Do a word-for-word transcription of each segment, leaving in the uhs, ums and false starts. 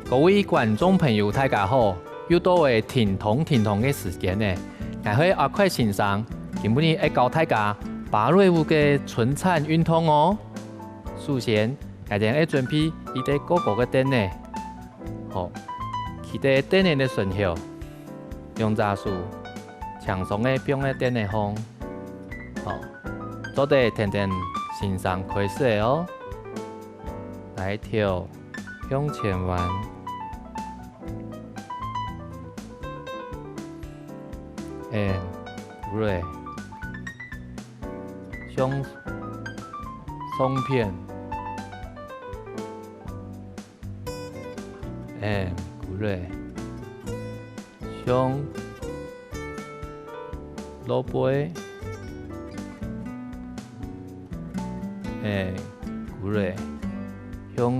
各位觀眾朋友，大家好！又到了停動停動个時間了。𠊎係阿快先生，今晡日愛教大家芭蕾舞个伸展運動哦。首先，𠊎兜愛準備一個高高个凳仔。好，企在凳仔个脣頭，兩隻手輕鬆个放在凳仔項。好，做得跈等先生開始了哦。來，頭向前彎。 And，過來。向上片。And，過來。向落背。And，過來。向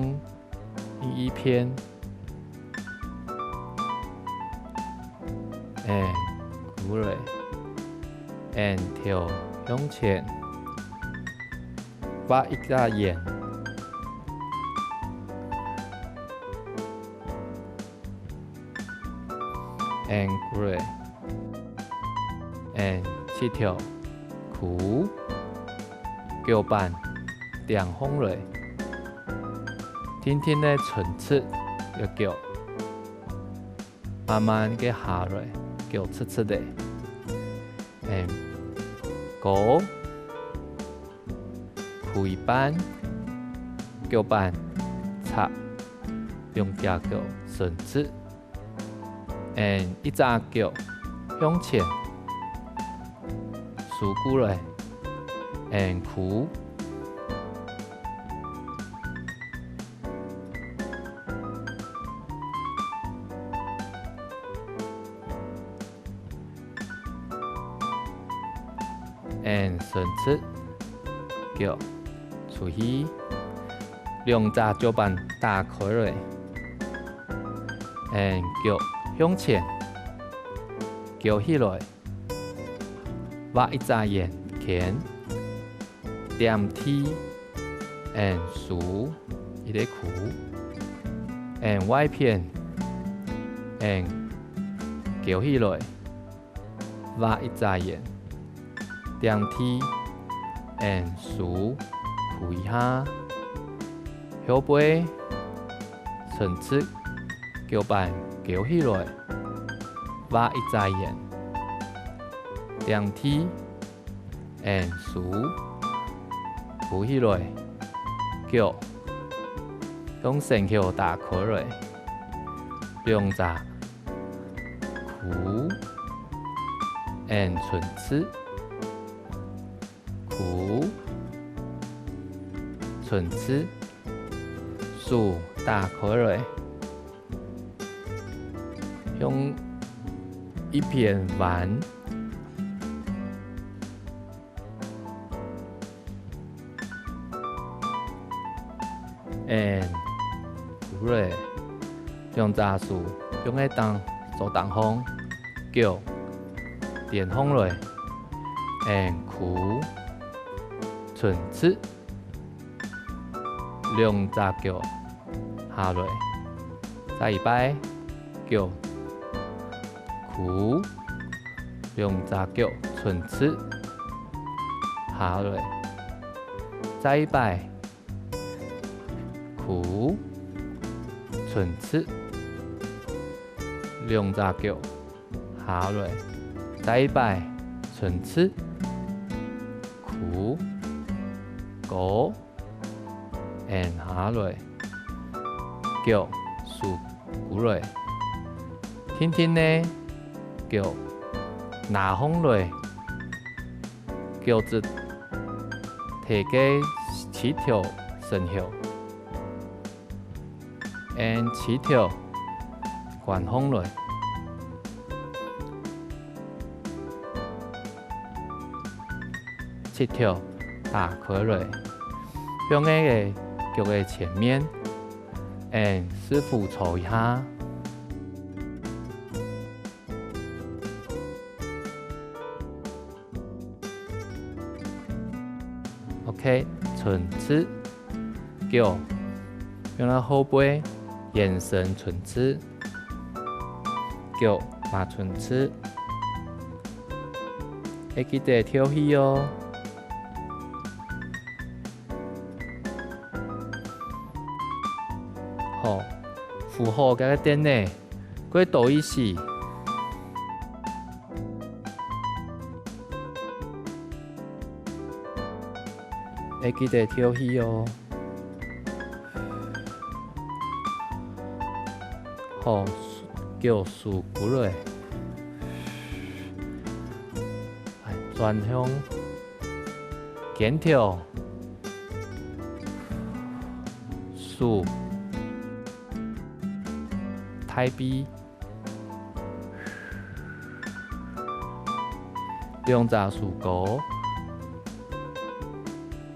另一片。And，過來。And，頭向前。畫一隻圓。 And，過來。And，膝頭跍，腳盤頂䟘來，定定仔伸直隻腳，慢慢个下來，腳直直仔。And，高， 跍一半，腳盤插，兩隻腳伸直。And，一隻腳向前，收過來。And，跍。 And，伸直，腳出去，兩隻腳盤打開來。And，腳向前，翹起來，畫一隻圓圈。 點地，and收一個跍，and外片，and翹起來，畫一隻圓，點地，and收跍一下，後背伸直，腳盤翹起來，畫一隻圓，點地， and收，跍起來，腳向身後打開來，兩隻跍，and伸直，跍，伸直，手打開來，向一片彎。 And，過來，兩隻手放在凳，手頂項，腳踮䟘來，and跍，伸直，兩隻腳下來，再一擺，腳跍，兩隻腳伸直，下來，再一擺， 跍，伸直，兩隻腳下來，再一擺伸直，跍，高，and下來，腳收過來，定定仔，腳拿䟘來， 腳趾提个膝頭伸後，and膝頭關䟘來，膝頭打開來，放在个腳个前面，and屎朏搓一下。 OK，伸直，腳放到後背，圓身伸直，腳嘛伸直，愛記得敨氣哦。好，扶好這个凳仔，過倒一息。 愛記得敨氣哦。好，腳收歸來，來，轉向肩頭、手、大髀。 兩隻手高，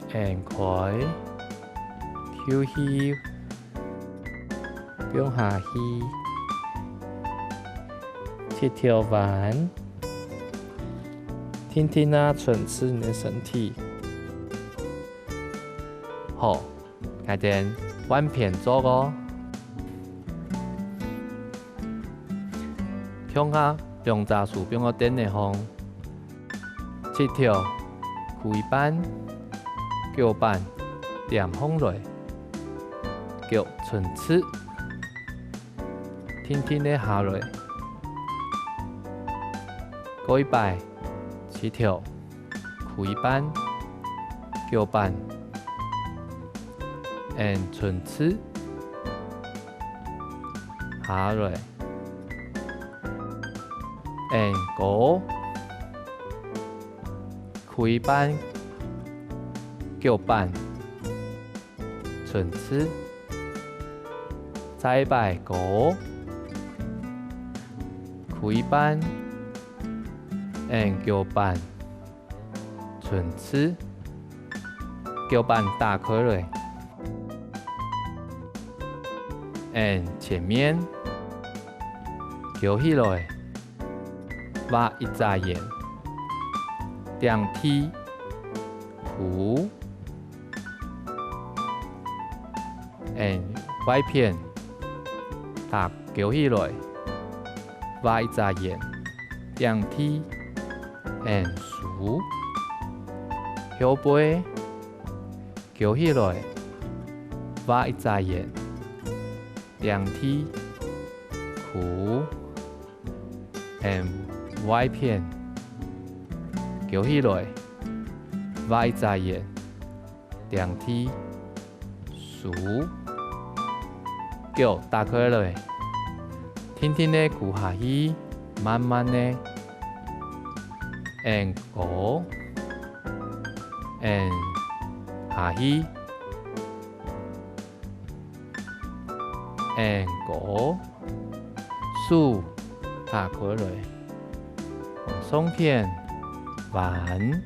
掀開，敨氣，放下去，膝頭彎，定定仔伸直你个身體。好， 𠊎兜換片做哦。共下兩隻手放到凳仔項，膝頭跍一半，腳板踮䟘來，腳伸直，定定仔下來。過一擺，膝頭 跍一半，腳板，掀伸直，下來，掀高，跍一半，腳板，伸直，再一擺高，跍一半，掀腳板， 伸直，腳板打開來，掀前面，勼起來，畫一隻圓，頂地，跍， 掀外片，踏勼起來，畫一隻圓，頂地，掀收，後背，勼起來，畫一隻圓，頂地，跍，掀外片，勼起來，畫一隻圓， 頂地，收，腳打開來，定定仔跍下去，慢慢仔，掀高，掀下去，掀高，手打開來，向上片，彎。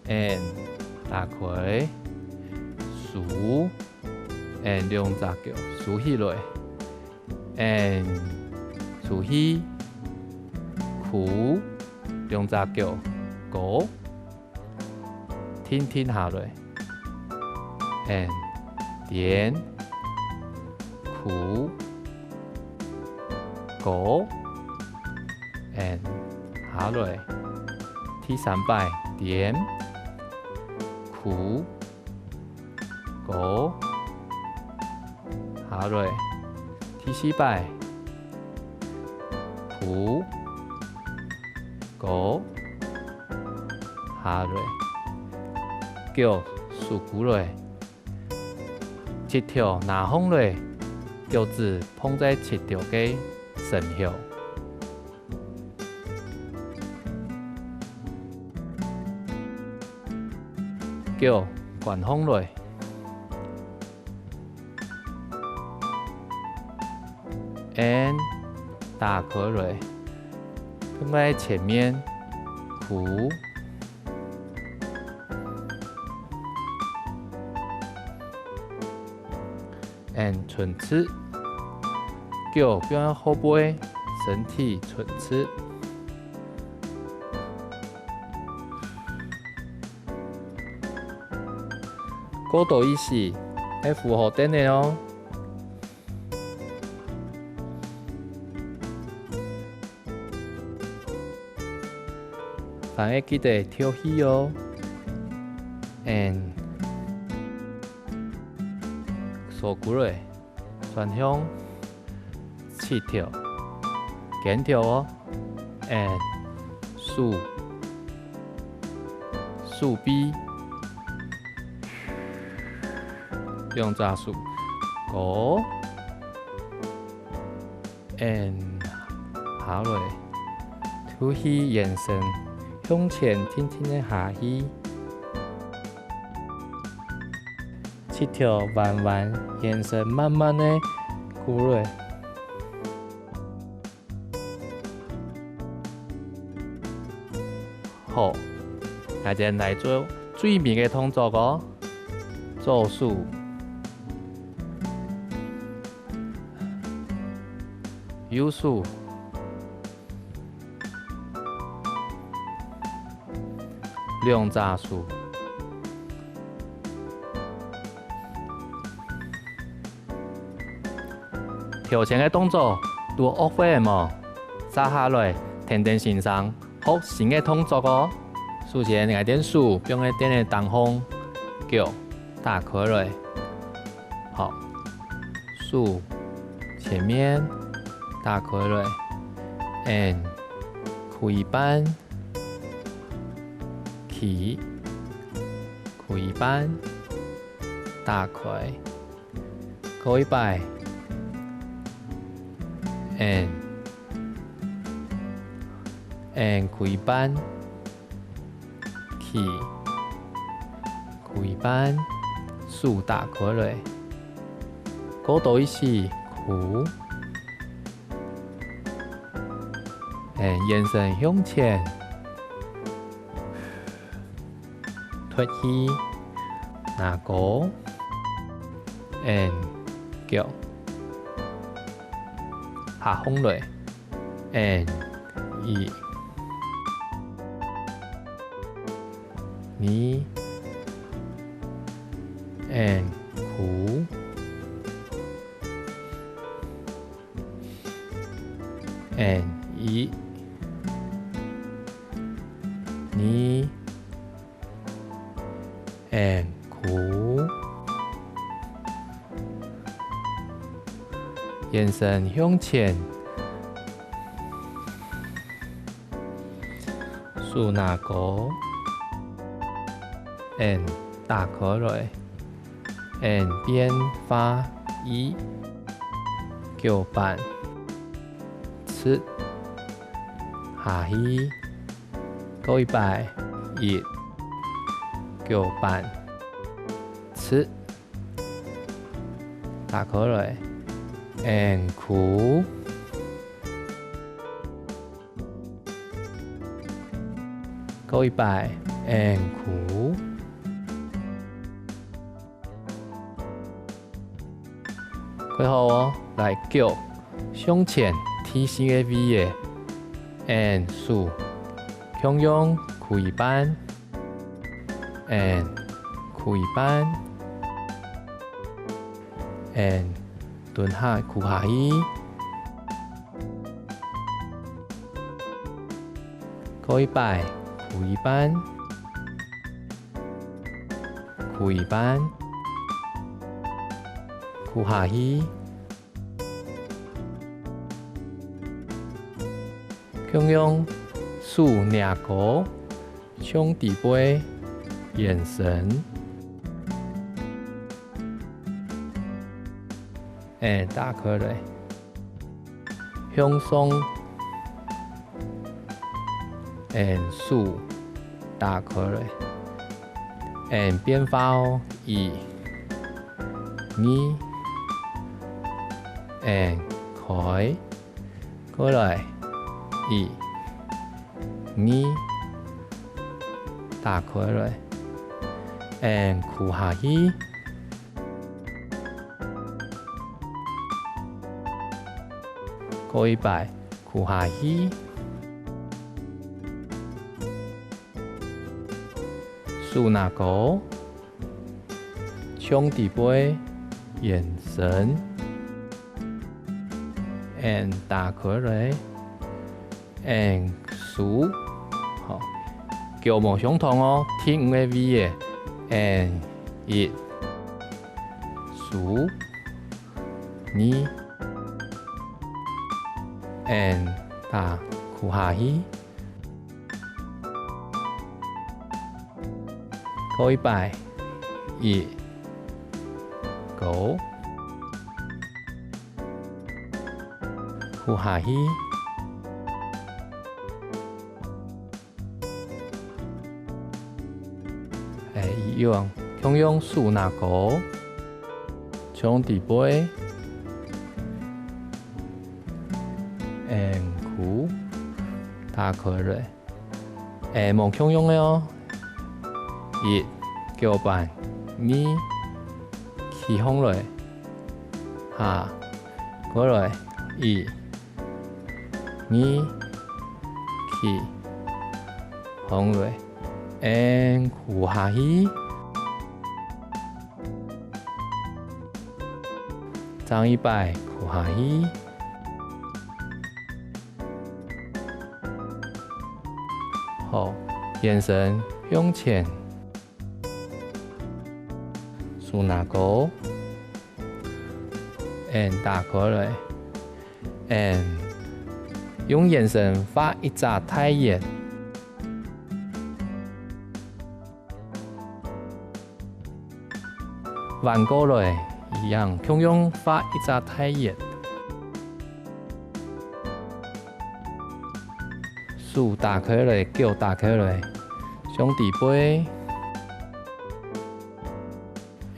掀，打開，收，掀兩隻腳收起來，掀，收起，跍，兩隻腳高，定定下來。 掀，顛，跍，高，掀，下來。第三擺，顛，跍，高，下來。第四擺，跍，高，下來。腳收歸來。 膝頭拿䟘來，腳趾碰在膝頭个脣後。腳關䟘來。掀，打開來，放在前面，跍。 掀伸直，腳放後背，身體伸直。過多意思，係符合等个哦。還愛記得敨氣哦。And，手骨嘞。 轉向膝頭，肩頭哦，and手，手臂，兩隻手，高，and下來，吐氣，眼神向前定定个下去。 膝頭彎彎，眼神慢慢个跍落。好，𠊎等來做最尾个動作哦。左手，右手， 兩隻手。頭前个動作都學會了無？接下來，跈等先生學新个動作哦。首先，𠊎等手放在凳仔頂項，腳打開來。好，手前面打開來，and胿爿 企，胿爿，打開，過一擺，and，and胿爿，企，胿爿，手打開來，過多一息，跍。 And眼神向前，敨氣，拿高，and腳下放來，and一，二，and跍。 And一，二，and跍。眼神向前，手拿高，and打開來。 And變化一，腳板，直，下去，過一擺，一，腳板，直，打開來，and跍。 過一擺，and跍。過好哦，來，腳向前，第四个位仔，and手，共樣跍爿，and跍爿，and蹲下，跍下去。 過一擺，跍爿，跍爿，跍下去。共樣，手擎高，向底背延伸。 欸，打開來。向上，欸，手打開來。欸，變化哦，一、二，欸，開。 過來，一、二，打開來，欸，跍下去。過一擺，跍下去。手拿高，向底背，延伸，and打開來，and收。好，腳無相同哦，第五个位仔，and一，收，二，and打跍下去。 過一擺，一，高，跍下去。欸，一樣，共樣手拿高，向底背，and跍，打開來。 欸，無共樣个哦。一，腳扳；二，企䟘來，下，過來，一，二，企，䟘來，and跍下去。正一擺，跍下去。 好，延伸向前，手拿高，and打開來，and用延伸畫一隻大圓。 彎過來，一樣，共樣畫一隻大圓。手打開來，腳打開來，向底背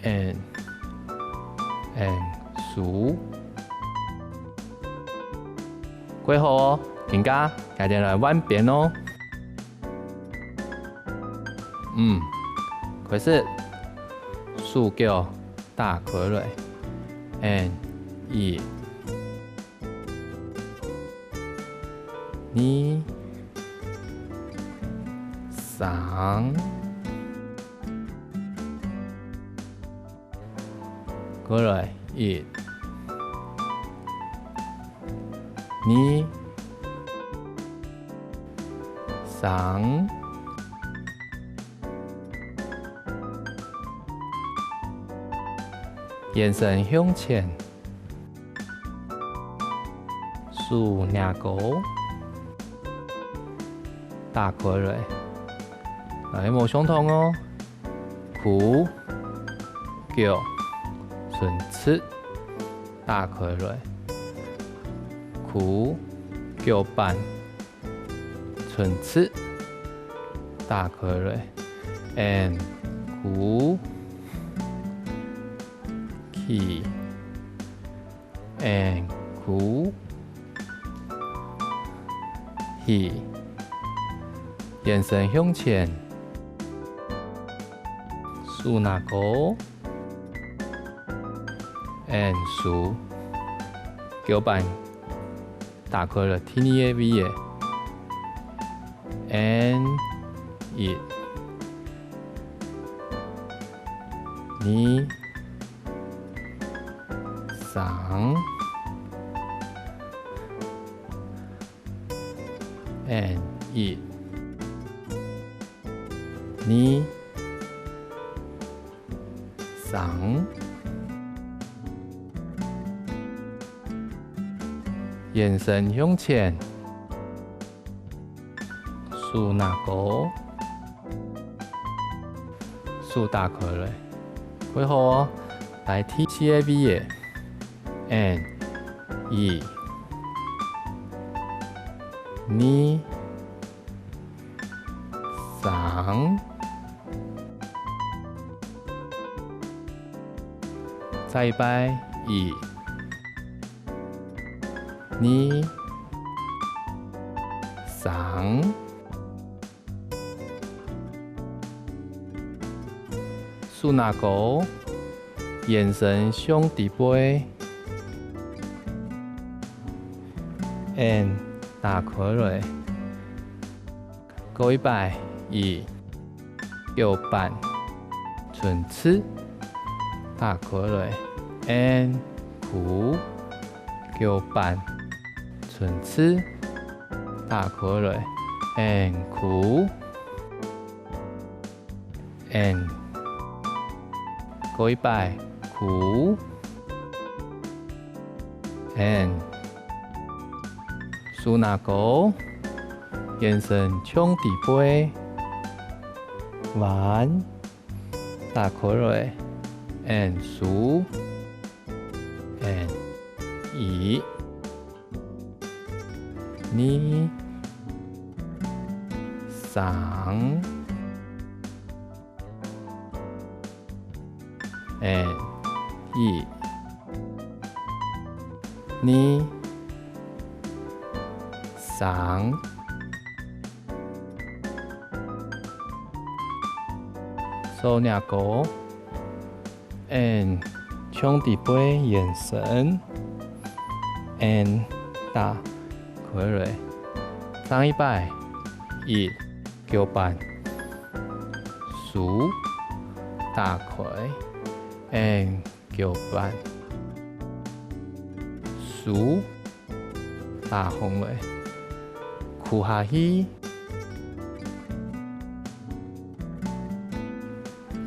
，and，and收。過好哦，今下，𠊎兜來換邊哦。 嗯，開始，手腳打開來，and一、二、三。 過來，一、二、三。延伸向前，手擎高，打開來。來，無相同哦。 跍、腳、伸直，打開來。跍、腳扳，伸直，打開來。And跍、企， And跍，起，延伸向前，手拿高，and收，腳扳打開來第二个位仔，and一，二， 三，and一，二，三，延伸向前。 手拿高，手打開來，會好哦。來第四个位仔，and，一，二，三，再一擺，一， 二，三。手拿高，延伸向底背，and打開來。 過一擺，一，腳扳，伸直，打開來，and跍，腳盤，伸直，打開來，and跍，and，過一擺，跍，and，手拿高，圓身向底背，彎， 打開來，and收，and一，二，三，and一，二，三。 手拿高，and向底背圓身，and打開來。正一擺，一，腳盤，收，打開，and 腳盤，收，打開來，跍下去，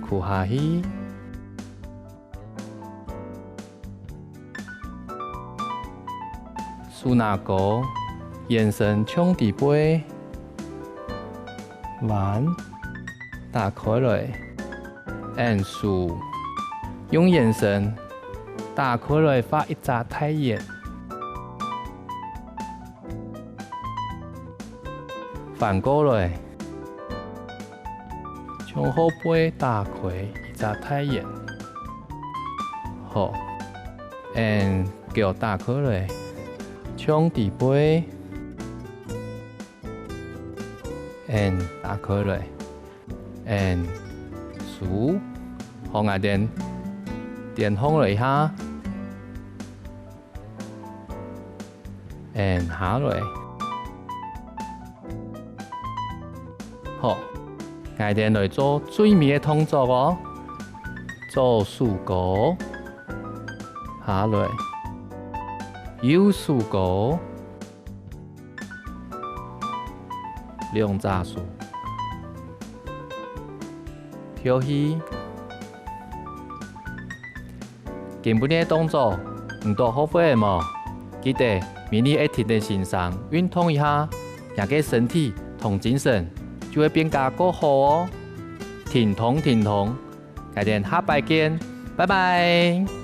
跍下去。手拿高，圓身向底背，彎，打開來，and收，用圓身 打開來畫一隻大圓。反過來，從後背打開一隻大圓。好，and腳打開來，向底背，and打開來。 and收。好，𠊎等顛䟘來一下，and下來。好，𠊎等來做最尾个動作哦。左手高，下來，右手高， 兩隻手。跳起。今晡日个動作，你兜學會了無？記得每日愛定定身上運動一下，若个身體同精神就會變加過好哦。停動，停動，𠊎等下擺見，拜拜。